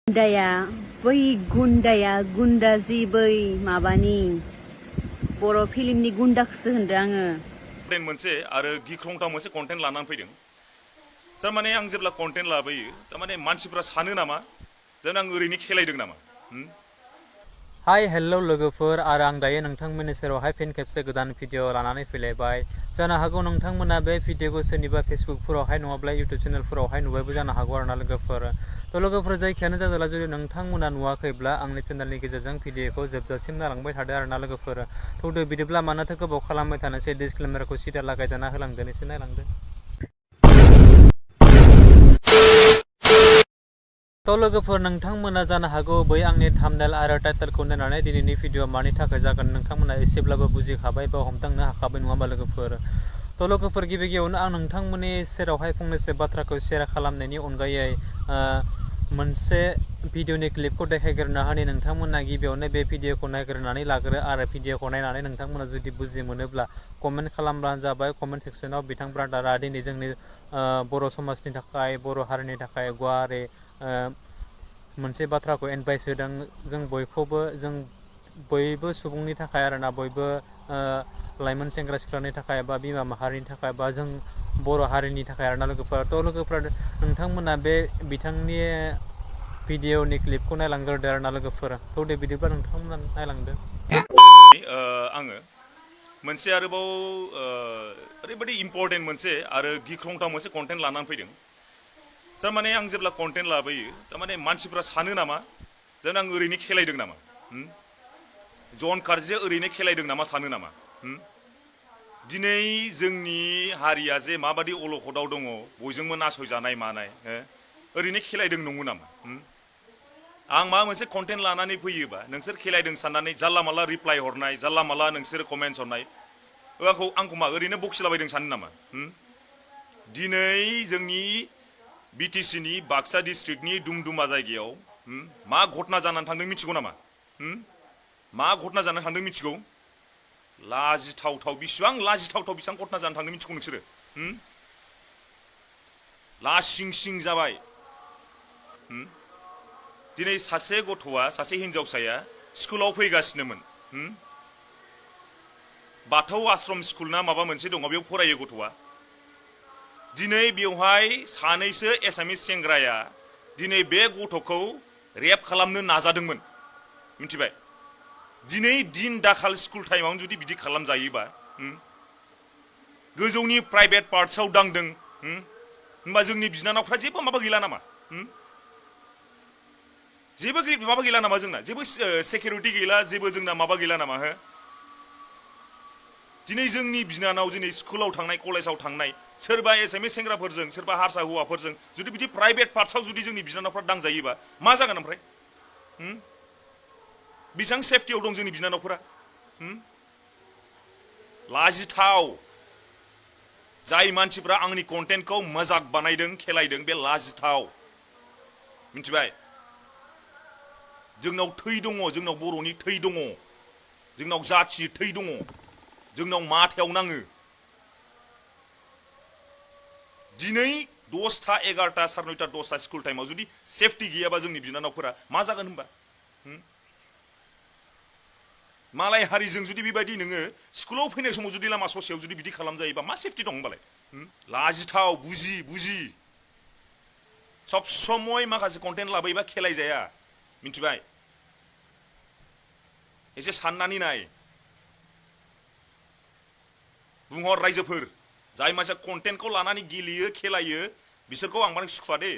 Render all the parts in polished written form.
गुन्दाया बै गुन्दा जि बै माबानि बर' फिल्मनि गुन्दाखौसो होनदों आङो। कन्टेन्ट मोनसे आरो गिख्रंथाव मोनसे कन्टेन्ट लानानै फैदों। थारमाने आं जेब्ला कन्टेन्ट लाबोयो थारमाने मानसिफ्रा सानो नामा जेन आं ओरैनो खेलायदों नामा। हाय हेलौ लोगोफोर आरो आं दायो नोंथांमोननि सेरावहाय फिन खेबसे गोदान भिडिअ लानानै फैलायबाय। जानो हागौ नोंथांमोना बे भिडिअखौ सोरनिबा फेसबुकफोरावहाय नङाब्ला इउटुब चेनेलफोरावहाय नुबायबो जानो हागौ आरोना लोगोफोर। लोगोफोर जायखियानो जादोला जुदि नोंथांमोना नुवाखैब्ला आंनि चेनेलनि गेजेरजों भिडिअखौ जोबजासिम नायलांबाय थादो आरोना लोगोफोर। थौदो बिदिब्ला मानोथो गोबाव खालामबाय थानोसै डिसक्लेमारखौ सिदा लागायदेरना होलांदो एसे नायलांदो। लोगोफोर नोंथांमोना जानो हागौ बै आंनि थाम्बनेल आरो टाइटेलखौ नायनानै दिनैनि भिडिअ मानि थाखाय जागोन नोंथांमोना एसेब्लाबो बुजिखाबाय बा हमदांनो हाखाबाय नङा होमबा लोगोफोर। लोगोफोर गिबियावनो आं नोंथांमोननि सेरावहाय फंनैसो बाथ्राखौ शेयार खालामनायनि अनगायै मोनसे भिडिअनि क्लिपखौ देखायग्रोना होनि। नोंथांमोना गिबियावनो बे भिडिअखौ नायग्रोनानै लाग्रो आरो भिडिअखौ नायनानै नोंथांमोना जुदि बुजि मोनोब्ला कमेन्ट खालामब्लानो जाबाय। कमेन्ट सेक्सनाव बिथां ब्रादारा दिनै जोंनि बर' समाजनि थाखाय बर' हारिनि थाखाय गुवारै मोनसे बाथ्राखौ एडभाइस होदों। जों बयबो सुबुंनि थाखाय आरोना बयबो लाइमोन सेंग्रा सिख्लानि थाखाय बा बिमा माहारिनि थाखाय बा जों बर' हारिनि थाखाय आरोना लोगोफोर। लोगोफोर नोंथांमोना बे बिथांनि भिडिअनि क्लिपखौ नायलांग्रोदो आरोना लोगोफोर। दे बिदिब्ला नोंथांमोना नायलांदो। आङो मोनसे आरोबाव ओरैबायदि इम्परटेन्ट मोनसे आरो गिख्रंथाव मोनसे कन्टेन्ट लानानै फैदों। थारमाने आं जेब्ला कन्टेन्ट लाबोयो थारमाने मानसिफ्रा सानो नामा जेन आं ओरैनो खेलायदों नामा। जन कार्जिया ओरैनो खेलायदों नामा सानो नामा। दिनै जोंनि हारिया जे माबादि अलखदाव दङ बयजोंबो नासयजानाय मानाय ओरैनो खेलायदों नङो नामा। आं माबा मोनसे कन्टेन्ट लानानै फैयोबा नोंसोर खेलायदों साननानै जानला माला रिप्लाय हरनाय जानला माला नोंसोर कमेन्ट्स हरनाय आंखौ मा ओरैनो बखिलाबायदों सानो नामा। दिनै जोंनि बिटिसिनि बाक्सा डिस्ट्रिक्टनि दुमदुमा जायगायाव मा घटना जानानै थांदों मिथिगौ नामा। मा घटना जानानै थांदों मिथिगौ। लाजिथावथाव बेसेबां लाजिथावथाव बेसेबां घटना जानानै थांदों मिथिगौ नोंसोरो। लासिं सिं जाबाय। दिनै सासे गथ'आ सासे हिनजावसाया स्कुलाव फैगासिनोमोन। बाथौ आश्रम स्कुल ना माबा मोनसे दङ बेयाव फरायो गथ'आ। दिनै बेवहाय सानैसो एसामिस सेंग्राया दिनै बे गथ'खौ रेप खालामनो नाजादोंमोन मिथिबाय। दिनै दिन दाखाल स्कुल टाइमावनो जुदि बिदि खालामजायोबा गोजौनि प्राइभेट पार्टसआव दांदों होमबा जोंनि बिनानावफ्रा जेबो माबा गैला नामा। जेबो माबा गैला नामा जोंना जेबो सिकिउरिटि गैला जेबो जोंना माबा गैला नामा। दिनै जोंनि बिनानाव दिनै स्कुलाव थांनाय कलेजाव थांनाय सोरबा एसामिस सेंग्राफोरजों सोरबा हारसा हौवाफोरजों जुदि बिदि प्राइभेट पार्टसआव जुदि जोंनि बिनानावफ्रा दांजायोबा मा जागोन ओमफ्राय। बेसेबां सेफटियाव दं जोंनि बिनानावफोरा। लाजिथाव। जाय मानसिफ्रा आंनि कन्टेन्टखौ मजाक बानायदों खेलायदों बे लाजिथाव मिथिबाय। जोंनाव थै दङ जोंनाव बर'नि थै दङ जोंनाव जाथि थै दङ जोंनाव माथायाव नाङो। दिनै 10टा 11टा 9टा 10टा स्कुल टाइमाव जुदि सेफटि गैयाबा जोंनि बिनानावफोरा मा जागोन होनबा। मालाय हारिजों जुदि बेबायदि नोङो स्कुलाव फैनाय समाव जुदि लामा ससेयाव जुदि बिदि खालामजायोबा मा सेफटि दं होनबालाय। लाजिथाव बुजि सब समय माखासे कन्टेन्ट लाबोयोबा खेलायजाया मिथिबाय। एसे साननानै नाय। बुंहर रायजोफोर जाय मानसिया कन्टेन्टखौ लानानै गेलेयो खेलायो बिसोरखौ आं बांद्राय सुखुवा दे।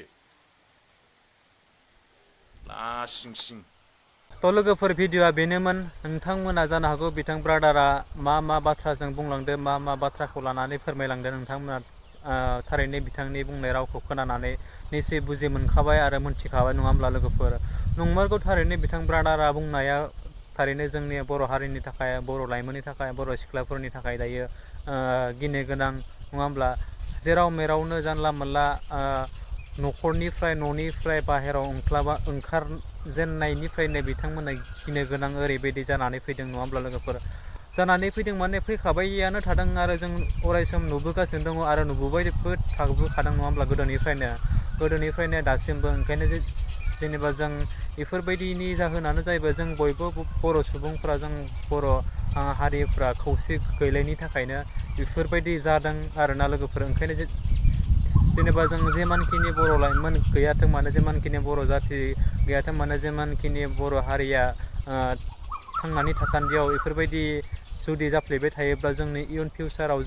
लासिं सिं। लोगोफोर भिडिअआ बेनोमोन। नोंथांमोना जानो हागौ बिथां ब्रादारा मा बाथ्राजों बुंलांदो मा बाथ्राखौ लानानै फोरमायलांदो नोंथांमोना थारैनो बिथांनि बुंनाय रावखौ खोनानानै निश्चय बुजि मोनखाबाय आरो मोनथिखाबाय नङा होमब्ला लोगोफोर। नंमारगौ थारैनो बिथां ब्रादारा बुंनाया थारैनो जोंनि बर' हारिनि थाखाय बर' लाइमोननि थाखाय बर' सिख्लाफोरनि थाखाय दायो गिनो गोनां नङा होमब्ला। जेराव मेरावनो जानला मोनला न'निफ्राय बाहेराव ओंखारजेननायनिफ्रायनो बिथांमोना गिनो गोनां ओरैबायदि जानानै फैदों नङा होमब्ला लोगोफोर। जानानै फैदों माने फैखाबायानो थादों आरो जों अरायसम नुबोगासिनो दङ आरो नुबोबायबो थाबोखादों नङा होमब्ला गोदोनिफ्रायनो दासिमबो। ओंखायनो जेनेबा जों बेफोरबायदिनि जाहोनानो जाहैबाय जों बयबो बर' सुबुंफोरा जों बर' हारिफ्रा खौसे गैलायनि थाखायनो बेफोरबायदि जादों आरोना लोगोफोर। ओंखायनो जेनेबा जों जेमानखिनि बर' लाइमोन गैयाथों मानो, जेमानखिनि बर' जाथि गैयाथों मानो, जेमानखिनि बर' हारिया थांनानै थासान्दियाव बेफोरबायदि जुदि जाफ्लेबाय थायोब्ला जोंनि इयुन फिउचाराव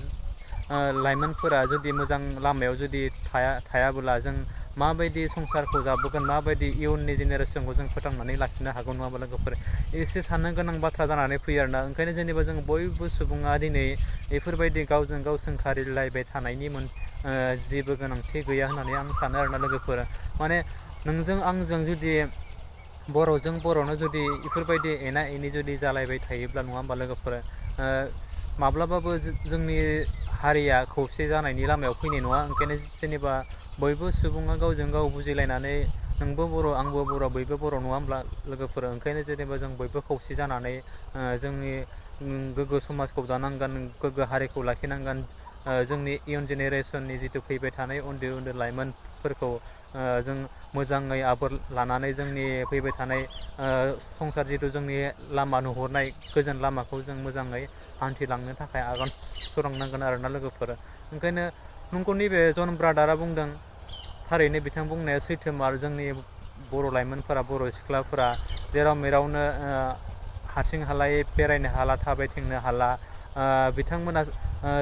लाइमोनफोरा जुदि मोजां लामायाव जुदि थायाबोला जों माबायदि संसारखौ जाबोगोन, माबायदि इयुननि जेनेरेसनखौ जों फोथांनानै लाखिनो हागोन नङा होमबा लोगोफोर। एसे साननो गोनां बाथ्रा जानानै फैयो आरोना। ओंखायनो जेनेबा जों बयबो सुबुङा दिनै बेफोरबायदि गावजों गाव सोंखारिलायबाय थानायनि जेबो गोनांथि गैया होननानै आं सानो आरोना लोगोफोर। माने नोंजों आंजों जुदि बर'जों बर'नो जुदि बेफोरबायदि एना एनि जुदि जालायबाय थायोब्ला नङा होमबा लोगोफोर, माब्लाबाबो जोंनि हारिया खौसे जानायनि लामायाव फैनाय नङा। ओंखायनो जेनेबा बयबो सुबुङा गावजों गाव बुजिलायनानै नोंबो बर' आंबो बर' बयबो बर' नङा होमब्ला लोगोफोर। ओंखायनो जेनेबा जों बयबो खौसे जानानै जोंनि गोग्गो समाजखौ दानांगोन, गोग्गो हारिखौ लाखिनांगोन। जोंनि इयुन जेनेरेसननि जिथु फैबाय थानाय उन्दै उन्दै लाइमोनफोरखौ जों मोजाङै आबोर लानानै जोंनि फैबाय थानाय संसार जिथु जोंनि लामा नुहुरनाय गोजोन लामाखौ जों मोजाङै हान्थिलांनो थाखाय आगान सुरलांनांगोन आरोना लोगोफोर। ओंखायनो नोंखौ नैबे जन ब्रादारा बुंदों, थारैनो बिथां बुंनाया सैथोमार। जोंनि बर' लाइमोनफोरा, बर' सिख्लाफोरा जेराव मेरावनो हारसिं हालायै बेरायनो हाला, थाबायथिंनो हाला। बिथांमोना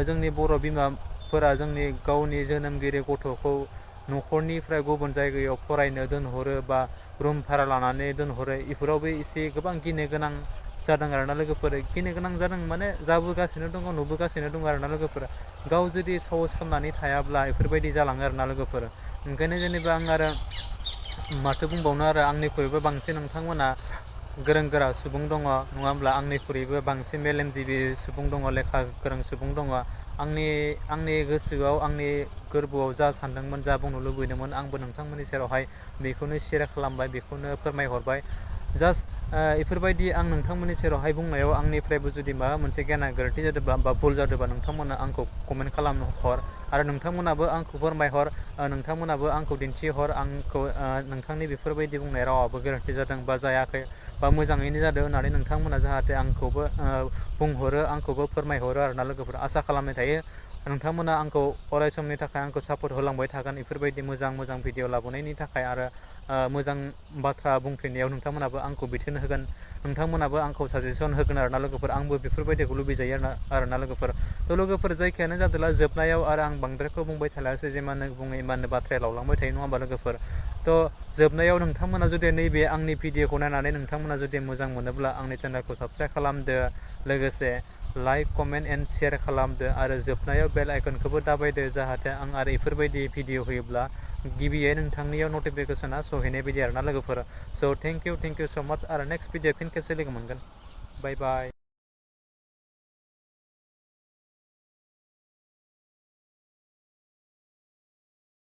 जोंनि बर' बिमाफोरा जोंनि गावनि जोनोमगिरि गथ'खौ न'खरनिफ्राय गुबुन जायगायाव फरायनो दोनहरो बा रुम भारा लानानै दोनहरो। बेफोरावबो एसे गोबां गिनो गोनां जादों आरोना लोगोफोर। गिनो गोनां जादों माने जाबोगासिनो दङ, नुबोगासिनो दङ आरोना लोगोफोर। गाव जुदि साहस खालामनानै थायाब्ला बेफोरबायदि जालाङो आरोना लोगोफोर। ओंखायनो जेनेबा आं आरो माथो बुंबावनो, आरो आंनिख्रुइबो बांसिन नोंथांमोना गोरों गोरा सुबुं दङ नङा होमब्ला, आंनिख्रुइबो बांसिन मेलेमजिबि सुबुं दङ, लेखा गोरों सुबुं दङ। आंनि गोसोआव, आंनि गोरबोआव जा सानदोंमोन, जा बुंनो लुबैदोंमोन, आंबो नोंथांमोननि सेरावहाय बेखौनो सेयार खालामबाय, बेखौनो फोरमायहरबाय। जास्ट बेफोरबायदि आं नोंथांमोननि सेरावहाय बुंनायाव आंनिफ्रायबो जुदि माबा मोनसे गेना गोरोन्थि जादोंबा बा भुल जादोंबा नोंथांमोना आंखौ कमेन्ट खालामनो हर, आरो नोंथांमोनाबो आंखौ फोरमायहर, नोंथांमोनाबो आंखौ दिन्थिहर आंखौ नोंथांनि बेफोरबायदि बुंनाय रावाबो गोरोन्थि जादों बा जायाखै बा मोजाङैनो जादों होननानै नोंथांमोना जाहाथे आंखौबो बुंहरो, आंखौबो फोरमायहरो आरोना लोगोफोर। आसा खालामनाय थायो नोंथांमोना आंखौ अराय समनि थाखाय आंखौ सापर्ट होलांबाय थागोन, बेफोरबायदि मोजां मोजां भिडिअ लाबोनायनि थाखाय। आरो मोजां बाथ्रा बुंफिननायाव नोंथांमोनाबो आंखौ बिथोन होगोन, नोंथांमोनाबो आंखौ साजेसन होगोन आरोना लोगोफोर। आंबो बेफोरबायदिखौ लुबैजायो आरोना लोगोफोर। थ' लोगोफोर जायखियानो जादोंला, जोबनायाव आरो आं बांद्रायखौ बुंबाय थालासै, जेमानो बुङो इमाननो बाथ्राया लावलांबाय थायो नङा होमबा लोगोफोर। थ' जोबनायाव नोंथांमोना जुदि नैबे आंनि भिडिअखौ नायनानै नोंथांमोना जुदि मोजां मोनोब्ला आंनि चेनेलखौ साबस्क्राइब खालामदो, लोगोसे लाइक कमेन्ट एन्ड शेयार खालामदो, आरो जोबनायाव बेल आइकनखौबो दाबायदो, जाहाथे आं आरो बेफोरबायदि भिडिअ होयोब्ला गिबियै नोंथांनियाव नटिफिकेसना सहैनाय बायदि आरोना लोगोफोर। स' थेंक इउ स' माच, आरो नेक्स्ट भिडिअ फिन खेबसे लोगो मोनगोन। बाय बाय।